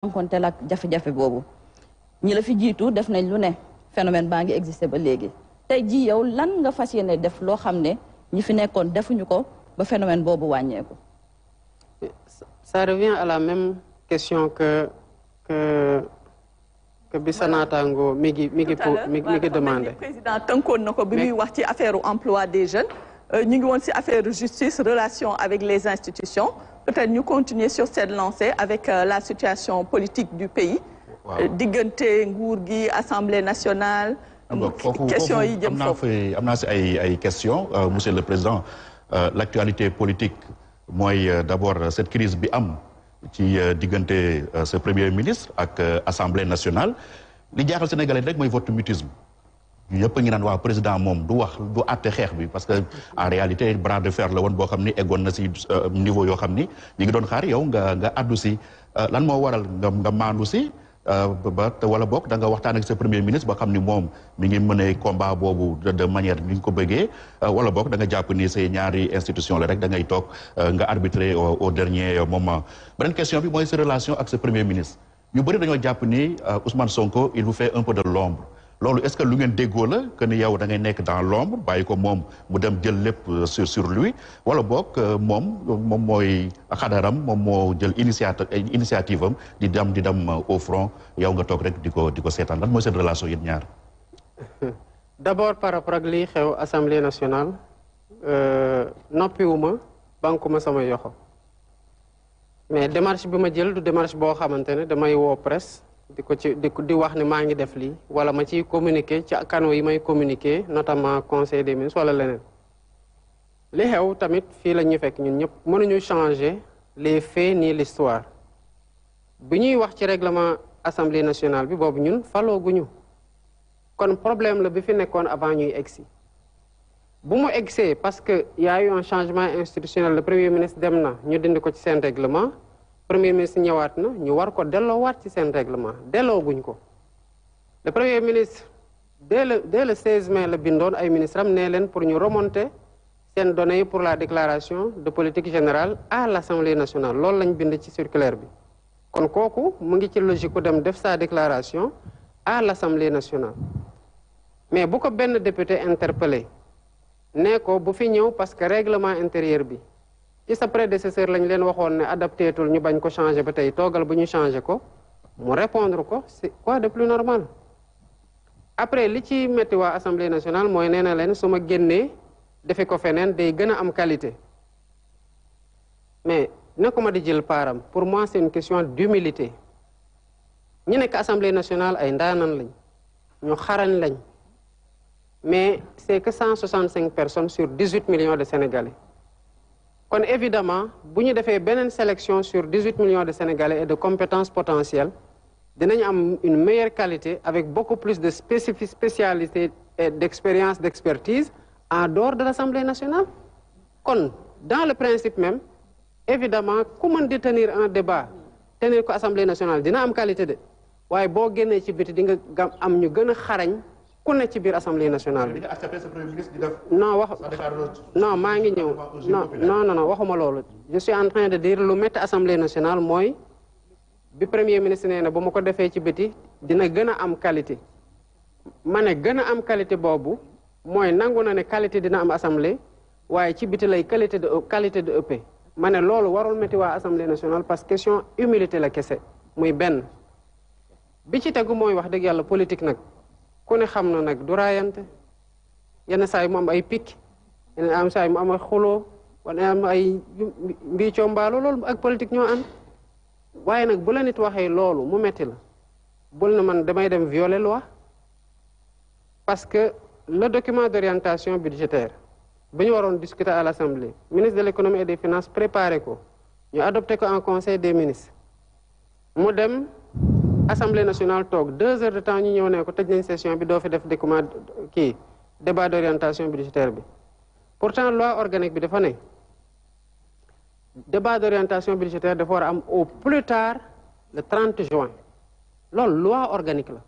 rencontré ak jafe-jafe boobu ñi la fi jiitu def nañ lu ne phénomène baa ngi existé ba léegi tey ji yow lan nga fas yéene def loo xam ne ñi fi nekkoon defuñu ko ba phénomène boobu wàññeeku. Ça revient à la même question que bi sa naataango mi ngi demandé. Président tënkoon na ko bi muy wax ci affaire emploi des jeunes ñu ngi woon ci affaire justice relation avec les institutions peut-être ñu continuer sur cette lancée avec la situation politique du pays. diggante nguur gi assemblée nationale. question yi jëm foofu am naa si ay questions monsieur le président l'actualité politique mooy d'abord cette crise bi am ci diggante ce premier ministre ak assemblée nationale li jaaxal sénégalais rek mooy vote mutisme ñëpp a ngi naan waa président moom du wax du àtte xeex bi parce que en réalité bras de fer la woon boo xam ni eggoon na si niveau yoo xam ni ñi ngi doon xaar yow nga addu si lan moo waral nga maandu si wala boog da nga waxtaan ak sa premier ministre ba xam ni moom mi ngi mëne combat boobu de manière ni ñu ko bëggee wala boog da nga jàpp ni say ñaari institution la rek da ngay toog nga arbitrer au dernier moment. beneen question bi mooy sa relation ak sa premier ministre ñu bëri dañoo jàpp ni Ousmane Sonko il vous fait un peu de l'ombre loolu est-ce que lu ngeen déggoo la que ni yow da ngay nekk dans l'ombre bàyyi ko moom mu dem jël lépp sur lui wala boog moom mooy xadaram moom moo jël initiative am di dem au front yow nga toog rek di ko seetaan lan mooy seen relation yéen ñaar. D'abord par rapport ak lii xew assemblée nationale noppiwuma bankuma sama yoxo mais démarche bi ma jël du démarche boo xamante ne damay woo presse. di wax ne maa ngi def lii wala ma ciy communiquer ci canaux yi may communiquer notamment conseil des ministres wala leneen li xew tamit fii la ñuy fekk ñun ñëpp mënuñu changer les faits ni l'histoire bi ñuy wax ci règlement assemblée nationale bi boobu ñun falooguñu kon problème la bi fi nekkoon avant ñuy egsi bu mu egsee parce que y a eu un changement institutionnel le premier ministre dem na ñu dindi ko ci seen règlement premier ministre ñëwaat na ñu war ko delloowaat ci seen règlement dellooguñ ko le premier ministre dès le 16 mai la bindoon ay ministres am nee leen pour ñu remonter seen données yi pour la déclaration de politique générale à l'Assemblée nationale loolu lañ bind ci circulaire bi kon kooku mu ngi ci logique ku dem def sa déclaration à l'Assemblée nationale mais bu ko benn député interpellé nee ko bu fi ñëw parce que règlement intérieur bi ci sa prédécesseur lañ leen waxoon ne adapté tul ñu bañ ko changer ba tey toogal bu ñu changer ko mu répondre ko c'est quoi de plus normal après li ci métti waa assemblée nationale mooy nee na leen su ma génnee defe ko feneen day gën a am qualité mais nekkuma di jël paaram pour moi c'est une question d'humilité ñu nekk assemblée nationale ay ndaanan lañ ñu xarañ lañ mais c'est que 165 personnes sur 18 millions de Sénégalais kon évidemment bu ñu defee beneen sélection sur 18 millions de Sénégalais et de compétences potentielles dinañ am une meilleure qualité avec beaucoup plus de spécialité et d'expérience d'expertise en dehors de l'Assemblée nationale kon dans le principe même évidemment ku mën di tenir un débat tenir ko Assemblée nationale dina am qualité de waaye boo génnee ci biti di nga am ñu gën a xarañ ku ne ci biir assemblée nationale bi. non maa ngi ñëw non waxuma loolu je suis en train de dire lu métti assemblée nationale mooy bi premier ministre nee na bu ma ko defee ci biti dina gën a am qualité ma ne gën a am qualité boobu mooy nangu na ne qualité dina am assemblée waaye ci biti lay qualité de ëpp ma ne loolu warul métti waa assemblée nationale parce que question humilité la kese muy benn bi ci tegu mooy wax dëgg yàlla politique nag. ku ne xam na nag du raayante yenn saa yi mu am ay picc yenn am saa yi mu am ay xuloo wala am ay mbiicoo mbaalo loolu ak politique ñoo ànd waaye nag bu la nit waxee loolu mu metti la bul na man damay dem violer loi parce que le document d'orientation budgétaire bi ñu waroon discuter à l'Assemblée ministre de l'économie et des finances préparé ko ñu adopté ko en conseil des ministres mu dem Assemblée nationale toog 2 heures de temps ñu ñëw ne ko tëj nañ session bi doo fi def document débat d'orientation budgétaire bi pourtant loi organique bi dafa ne débat d'orientation budgétaire dafa war a am au plus tard le 30 juin loolu loi organique la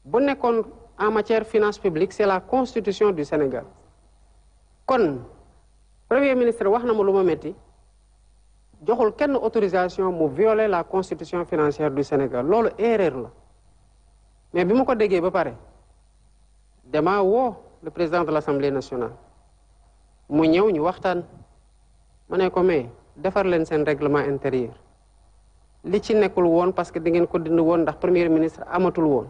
bu nekkoon en matière finance publique c'est la constitution du Sénégal kon premier ministre wax na ma lu ma metti joxul kenn autorisation mu violer la constitution financière du Sénégal loolu erreur la mais bi ma ko déggee ba pare dama woo le président de l'Assemblée nationale mu ñëw ñu waxtaan ma ne ko mais defar leen seen règlement intérieur li ci nekkul woon parce que di ngeen ko dindi woon ndax premier ministre amatul woon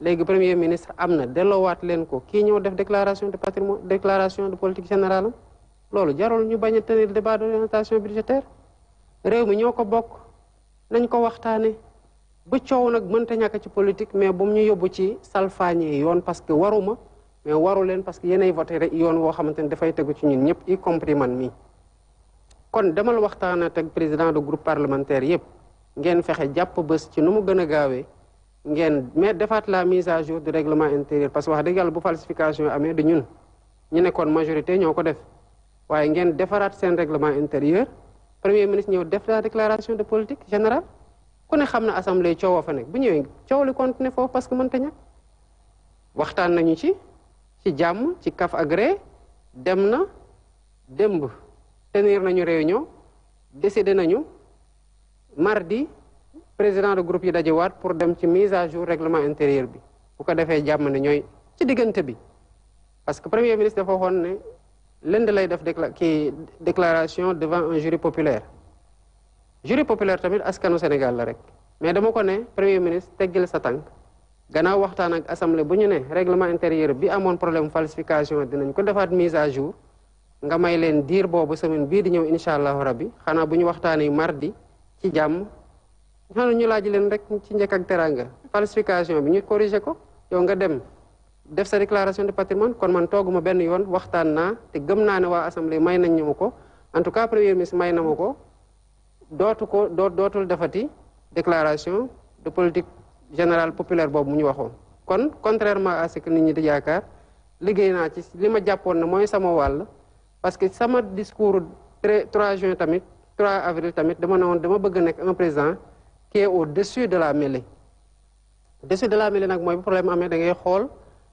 léegi premier ministre am na delloowaat leen ko kii ñëw def déclaration de patrimoine déclaration de politique générale loolu jarul ñu bañ a tenir débat d'orientation budgétaire réew mi ñoo ko bokk nañ ko waxtaane ba coow nag mënta ñàkk ci politique mais bu mu ñu yóbbu ci salfaañe yoon parce que waruma mais waru leen parce que yéenay voté rek yoon woo xamante ne dafay tegu ci ñun ñëpp y compris man mii kon demal waxtaana teg président de groupe parlementaire yëpp ngeen fexe jàpp bés ci nu mu gën a gaawee ngeen mais defaat la mise à jour du règlement intérieur parce que wax dëgg yàlla bu falsification amee du ñun ñu nekkoon majorité ñoo ko def waaye ngeen defaraat seen règlement intérieur premier ministre ñëw def la déclaration de politique générale ku ne xam na assemblée coowoo fa nekk bu ñëwee coow li continuer foofu parce que mënta ñàkk waxtaan nañu ci jàmm ci kaf ak ree dem na démb tenir nañu réunion décidé nañu mardi président de groupe yi dajewaat pour dem ci mise à jour règlement intérieur bi bu ko defee jàmm ne ñooy ci diggante bi parce que premier ministre dafa waxoon ne lënd lay def déclaration devant un jury populaire tamit askanu Sénégal la rek mais dama ko ne premier ministre teggil sa tànk gannaaw waxtaan ak assemblée bu ñu ne règlement intérieur bi amoon problème falsification dinañ ko defaat mise à jour nga may leen diir boobu semaine bii di ñëw incha allahu rabbi xanaa bu ñu waxtaanee mardi ci jàmm xanaa ñu laaj leen rek ci njëkk ak teranga falsification bi ñu corriger ko yow nga dem def sa déclaration de patrimoine kon man tooguma benn yoon waxtaan naa te gëm naa ne waa assemblée may nañ ñu ma ko en tout cas premier ministre may na ma ko dootul defati déclaration de politique générale populaire boobu mu ñu waxoon kon contrairement à ce que nit ñi di yaakaar liggéey naa ci li ma jàppoon ne mooy sama wàll parce que sama discours 3 juin tamit 3 avril tamit dama ne woon dama bëgg nekk un président qui est au-dessus de la mêlée dessus de la mêlée nag mooy bu problème amee da ngay xool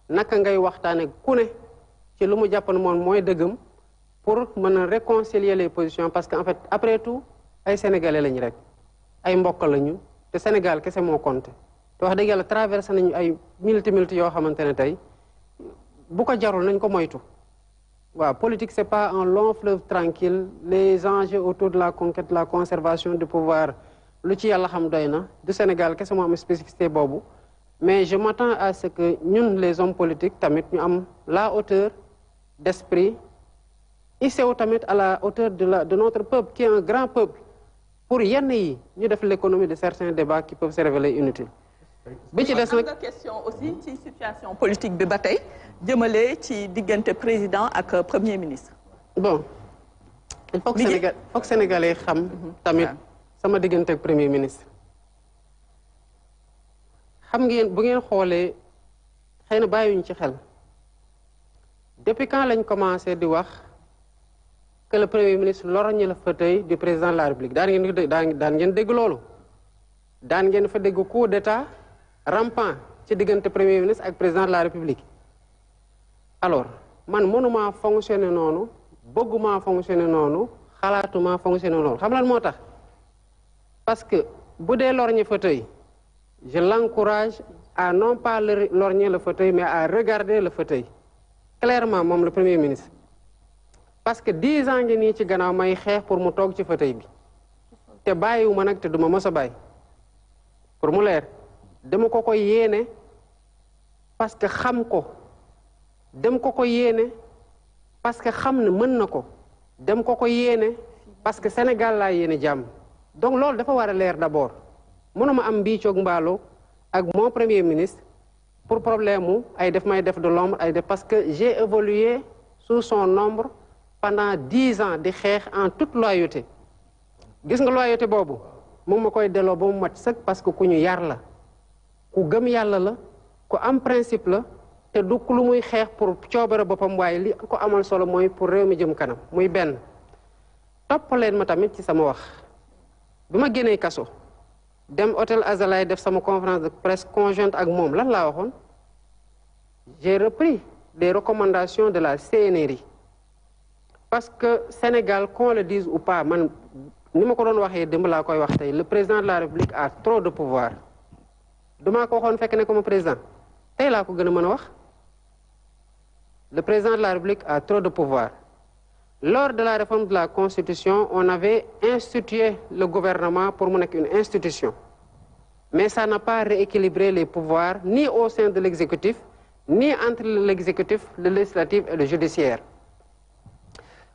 naka ngay waxtaane ku ne ci lu mu jàppoon moom mooy dëggam pour mën a réconcilier les positions parce que en fait après tout ay sénégalais lañu rek ay mbokk lañu te Sénégal kese moo compté te wax dëgg yàlla traversé nañu ay multi yoo xamante ne tey bu ko jarul nañ ko moytu waaw politique c'est pas un long fleuve tranquille les enjeux autour de la conquête de la conservation du pouvoir lu ci yàlla xam doy na du Sénégal kese moo am spécificité boobu mais je m'attends à ce que ñun les hommes politiques tamit ñu am la hauteur d'esprit isew tamit à la hauteur de notre peuple qui est un grand peuple pour yenn yi ñu def l'économie de certains débats qui peuvent se révéler inutiles bi ci des nag nga question aussi ci situation politique bi ba tey jëmale ci diggante président ak premier ministre bon il faut que Sénégalais xam tamit sama diggante ak premier ministre xam ngeen bu ngeen xoolee xëy na bàyyiwuñ ci xel depuis quand lañ commencé di wax que le premier ministre lorgne le fauteuil du président de la République daan ngeen dégg loolu daan ngeen fa dégg coup d'état rampant ci diggante premier ministre ak président de la République alors man mënuma fonctionner noonu bëgguma fonctionner noonu xalaatuma fonctionner noonu xam lan moo tax parce que bu dee lorgne fauteuil je l'encourage à non pas lorgner le fauteuil mais à regarder le fauteuil clairement moom le premier ministre parce que 10 ans ngi nii ci gannaaw may xeex pour mu toog ci fauteuil bi te bàyyiwuma nag te duma mos a bàyyi pour mu leer dama ko ko yéene parce que xam ko dem ko ko yéene parce que xam ne mën na ko dem ko ko yéene parce que Sénégal laa yéene jàmm donc loolu dafa war a leer d'abord mënuma am mbiicoog mbaalo ak mon premier ministre pour problème mu ay def may def de l'ombre ay def parce que j'ai évolué sous son ombre pendant 10 ans di xeex en toute loyauté gis nga loyauté boobu moom ma koy delloo ba mu mat sëkk parce que ku ñu yar la ku gëm yàlla la ku am principe la te du lu muy xeex pour coobare boppam waaye li ko amal solo mooy pour réew mi jëm kanam muy benn topp leen ma tamit ci sama wax bi ma génnee kaso dem hôtel Azalaï def sama conférence de presse conjointe ak moom lan laa waxoon j'ai repris des recommandations de la CNRI parce que Sénégal qu'on le dise ou pas man ni ma ko doon waxee démb laa koy wax tey le président de la République a trop de pouvoir damaa ko waxoon fekk ne comme président tey laa ko gën a mën a wax le président de la République a trop de pouvoir. Lors de la réforme de la Constitution, on avait institué le gouvernement pour mu nekk une institution. Mais ça n'a pas rééquilibré les pouvoirs ni au sein de l'exécutif, ni entre l'exécutif, le législatif et le judiciaire.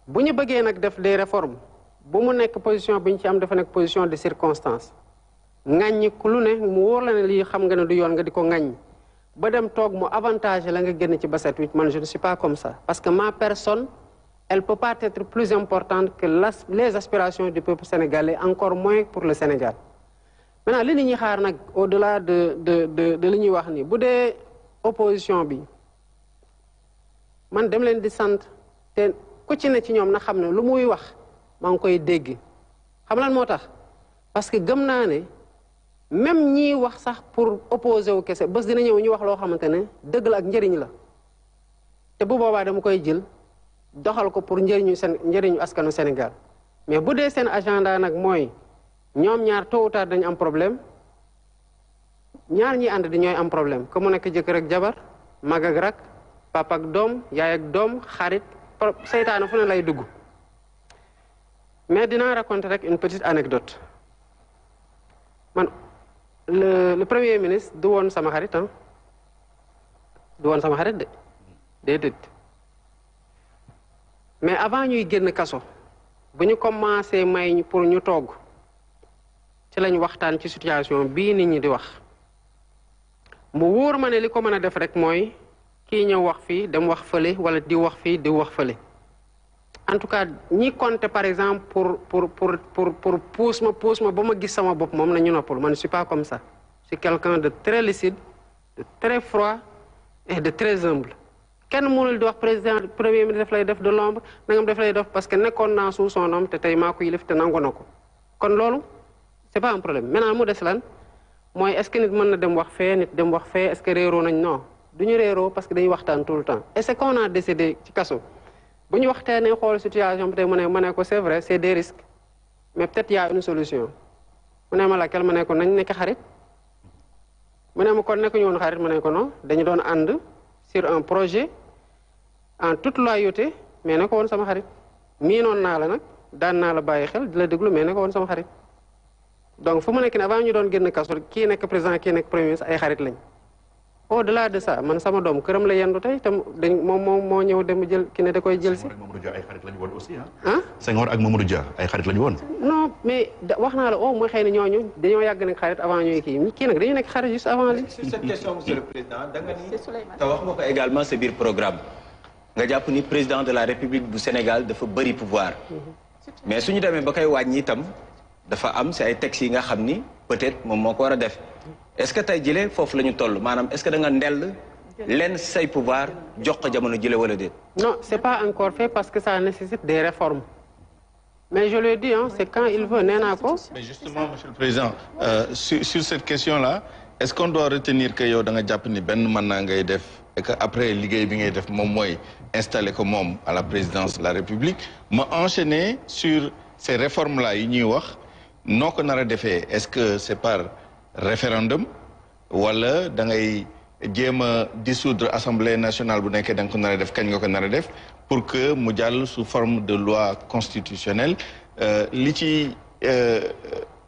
Bu ñu bëggee nag def des réformes bu mu nekk position bi ñu ci am dafa nekk position de circonstance ŋàññi ku lu ne mu wóor la ne lii xam nga ne du yoon nga di ko ŋàññ ba dem toog mu avantage la nga génn ci baset wi man je ne suis pas comme ça parce que ma personne elle peut pas être plus importante que les aspirations du peuple sénégalais encore moins pour le Sénégal maintenant li nit ñi xaar nag au-delà de li ñuy wax ni bu dee opposition bi man dem leen di sant te ku ci ne ci ñoom na xam ne lu muy wax maa ngi koy dégg xam lan moo tax parce que gëm naa ne même ñiy wax sax pour opposer wu kese bés dina ñëw ñu wax loo xamante ne dëgg la ak njëriñ la te bu boobaa dama koy jël doxal ko pour njëriñu askanu Sénégal mais bu dee seen agenda nag mooy ñoom ñaar tôt ou tard dañu am problème ñaar ñi ànd di ñooy am problème que mu nekk jëkkër ak jabar mag ak rak papa ak doom yaay ak doom xarit seytaane fu ne lay dugg mais dinaa raconter rek une petite anecdote man le premier ministre du woon sama xarit ah du woon sama xarit de déedéet mais avant ñuy génn kaso bu ñu commencé may ñu pour ñu togg ci lañ waxtaan ci situation bii nit ñi di wax mu wóor ma ne li ko mën a def rek mooy kii ñëw wax fii dem wax fële wala di wax fii di wax fële en tout cas ñi compter par exemple pour pousse ma ba ma gis sama bopp moom na ñu noppal man je suis pas comme ça je suis quelqu'un de très lucide de très froid et de très humble kenn mënul di wax président premier ministre daf lay def de l'ombre nangam daf lay def parce que nekkoon naa sous son nom te tey maa ko yilif te nangu na ko kon loolu c'est pas un problème maintenant mu des lan mooy est-ce que nit mën na dem wax fee nit dem wax fee est-ce que réeroo nañ non du ñu réeroo parce que dañuy waxtaan tout le temps et c'est qu'on a décidé ci kaso bu ñu waxtaanee xool situation bi tey ma ne ko c'est vrai c'est des risques mais peut-être y a une solution mu ne ma laquelle ma ne ko nañ nekk xarit mu ne ma kon nekk ñu woon xarit ma ne ko non dañu doon ànd sur un projet en toute loyauté mais ne ko woon sama xarit miinoon naa la nag daan naa la bàyyi xel di la déglu mais ne ko woon sama xarit donc fu mu nekk ne avant ñu doon génn kaso kii nekk président kii nekk premier ministre ay xarit lañ au-delà de ça man sama doom këram la yendu tey te moom moo ñëw dem jël ki ne da koy jël si. Mamadou Dia ay xarit lañu woon aussi ah. Senghor ak Mamadou Dia ay xarit lañu woon. non mais wax naa la mooy xëy na ñooñu dañoo yàgg nekk xarit avant ñuy kii nag dañu nekk xarit juste avant li. sur cette question monsieur le président da nga ni te wax nga ko également sa biir programme nga jàpp ni président de la République bu Sénégal dafa bëri pouvoir mais suñu demee ba koy wàññi itam dafa am si ay textes yi nga xam ni peut-être moom moo ko war a def. est-ce que tey jëlee foofu la ñu toll maanaam est-ce que da nga ndell lenn say pouvoir jox ko jamono jëlee wala déet. non c'est pas encore fait parce que ça nécessite des réformes mais je le dis c'est quand il veut nee naa ko. mais justement monsieur le président sur cette question-là est-ce qu'on doit retenir que yow da nga jàpp ni benn mandat ngay def et que après liggéey bi ngay def moom mooy installer ko moom à la présidence de la République ma enchaîner sur ces réformes-là yi ñuy wax noo ko nar a defee est-ce que c'est par référendum wala da ngay jéem a dissoudre assemblée nationale bu nekkee da nga ko nar a def kañ nga ko nar a def pour que mu jàll sous forme de loi constitutionnelle li ci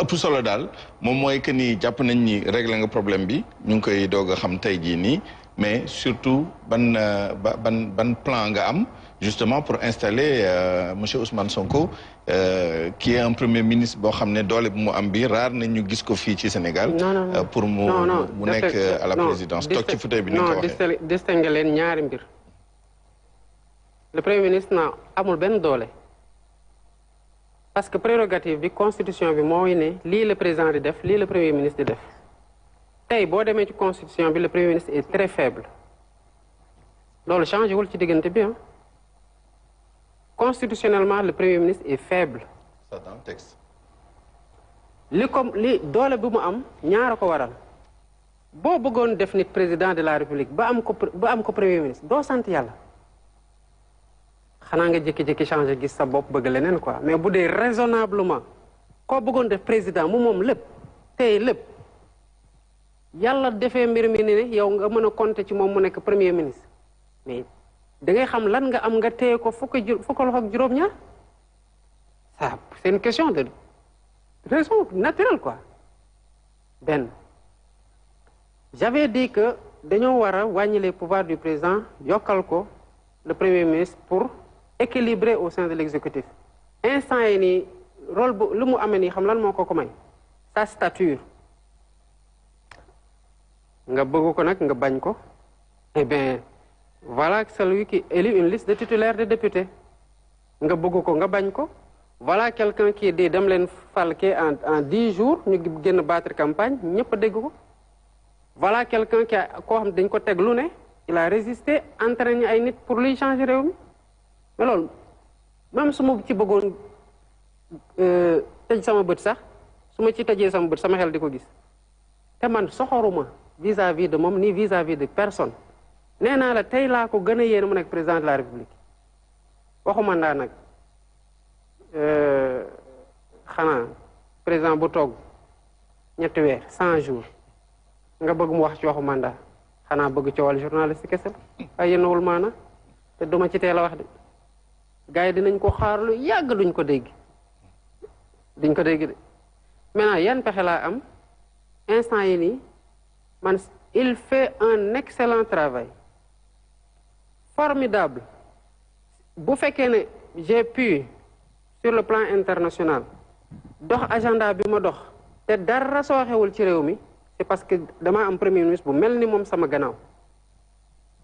ëpp solo daal moom mooy que ni jàpp nañ ni régler nga problème bi ñu ngi koy doog a xam tey jii nii mais surtout ban plan nga am justement pour installer monsieur Ousmane Sonko qui est un premier ministre boo xam ne doole bu mu am bi raar nañ ñu gis ko fii ci Sénégal. pour mu nekk à la présidence toog ci fauteuil bi ni nga ko waxee. distinguer leen ñaari mbir le premier ministre amul benn doole parce que prérogative bi constitution bi mooy ne lii le président di def lii le premier ministre di def tey boo demee ci constitution bi le premier ministre est très faible loolu changé wul ci diggante bi constitutionnellement le premier ministre est faible. ça dans le texte. li doole bi mu am ñaara ko waral boo bëggoon def nit président de la république ba am ko premier ministre doo sant yàlla xanaa nga jékki-jékki changer gis sa bopp bëgg leneen quoi mais bu dee raisonnablement koo bëggoon def président mu moom lépp tey lépp yàlla defee mbir mi ne yow nga mën a compter ci moom mu nekk premier ministre mais da ngay xam lan nga am nga téye ko fukki loxo ak juróom-ñaar ça c'est une question de raison naturelle quoi benn j'avais dit que dañoo war a wàññi les pouvoirs du président yokkal ko le premier ministre pour équilibrer au sein de l'exécutif instant yi nii rôle bu lu mu amee nii xam lan moo ko may sa stature nga bëgg ko nag nga bañ ko eh bien voilà celui qui élit une liste de titulaires de députés nga bëgg ko nga bañ ko voilà quelqu'un qui dit dem leen falke en 10 jours ñu génn battre campagne ñëpp a dégg ko voilà quelqu'un qui a koo xam dañ ko teg lu ne il a résisté entraîné ay nit pour luy changer réew mi mais loolu même su ma ci bëggoon tëj sama bët sax su ma ci tëjee sama bët sama xel di ko gis te man soxoruma vis-à-vis de moom ni vis-à-vis de personne nee naa la tey laa ko gën a yéene mu nekk président de la république waxu mandat nag xanaa président bu toog ñetti weer 100 jours nga bëgg mu wax ci waxu mandat xanaa bëgg coowal journaliste kese ay yéenawul maana te duma ci teel a wax de gars yi dinañ ko xaar lu yàgg duñ ko dégg de maintenant yan pexe laa am instant yi nii man il fait un excellent travail formidable bu fekkee ne j'ai pu sur le plan international dox agenda bi ma dox te dara sooxewul ci réew mi c'est parce que dama am premier ministre bu mel ni moom sama gannaaw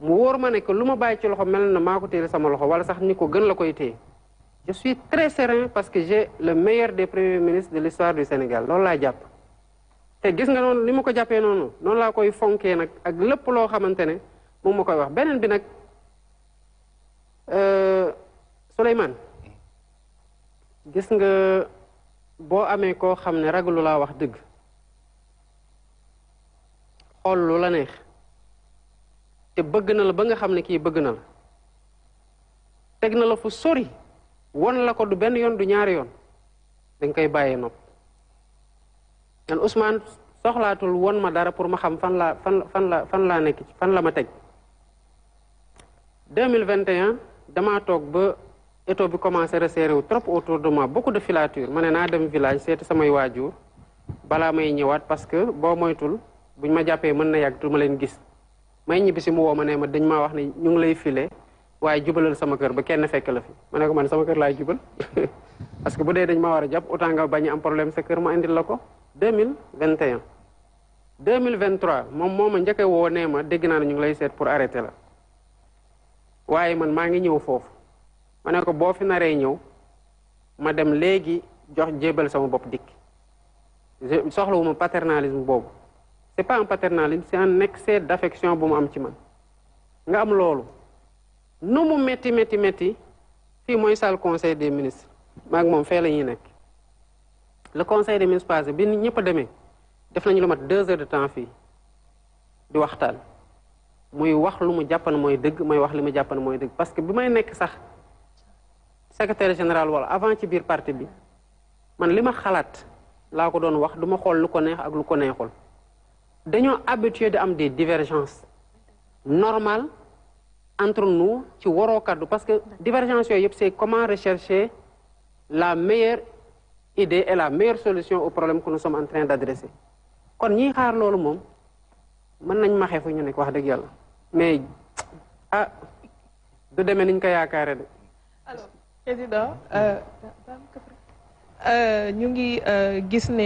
mu wóor ma ne que lu ma bàyyi ci loxo mel na maa ko téye sama loxo wala sax ni ko gën la koy téye je suis très serein parce que j'ai le meilleur des premiers ministres de l'histoire du Sénégal loolu laa jàpp te gis nga noonu li ma ko jàppee noonu laa koy fonkee nag ak lépp loo xamante ne moom ma koy wax beneen bi nag Souleymane gis nga boo amee koo xam ne ragalu laa wax dëgg xool lu la neex te bëgg na la ba nga xam ne kii bëgg na la teg na la fu sori won la ko du benn yoon du ñaari yoon dañ koy bàyyee nopp man Ousmane soxlaatul won ma dara pour ma xam fan laa nekk ci fan la ma teg 2021 damaa toog ba étau bi commencé resserré wu trop autour de moi beaucoup de filature ma ne naa dem village seeti samay waajur balaa may ñëwaat parce que boo moytul buñ ma jàppee mën na yàgg tu ma leen gis may ñibbi si mu woo ma ne ma dañ maa wax ne ñu ngi lay file waaye jubalal sama kër ba kenn fekk la fi ma ne ko man sama kër laay jubal parce que bu dee dañ ma war a jàpp autant nga bañ am problème sa kër ma indil la ko 2021 2023 moom moo ma njëkk a woo nee ma dégg naa ne ñu ngi lay seet pour arrêter la waaye man maa ngi ñëw foofu ma ne ko boo fi naree ñëw ma dem léegi jox jébal sama bopp dikk soxlawuma paternalisme boobu c'est pas un paternalisme c'est un excès d'affection bu mu am ci man nga am loolu nu mu métti fii mooy salle conseil des ministres maag moom fee la ñuy nekk le conseil des ministres passé bi ñëpp a demee def nañu lu mat 2 heures de temps fii di waxtaan muy wax lu mu jàpp ne mooy dëgg may wax li mu jàpp ne mooy dëgg parce que bi may nekk sax secrétaire général wala avant ci biir parti bi man li ma xalaat laa ko doon wax du ma xool lu ko neex ak lu ko neexul dañoo habitué de am des divergences normales entre nous ci waroo kaddu parce que divergence yooyu yëpp c'est comment rechercher la meilleure idée et la meilleure solution au problème que nous sommes en train d'adresser kon ñiy xaar loolu moom mën nañ maxee fu ñu nekk wax dëgg yàlla mais du demee niñ ko yaakaare de. Alors président ñu ngi gis ne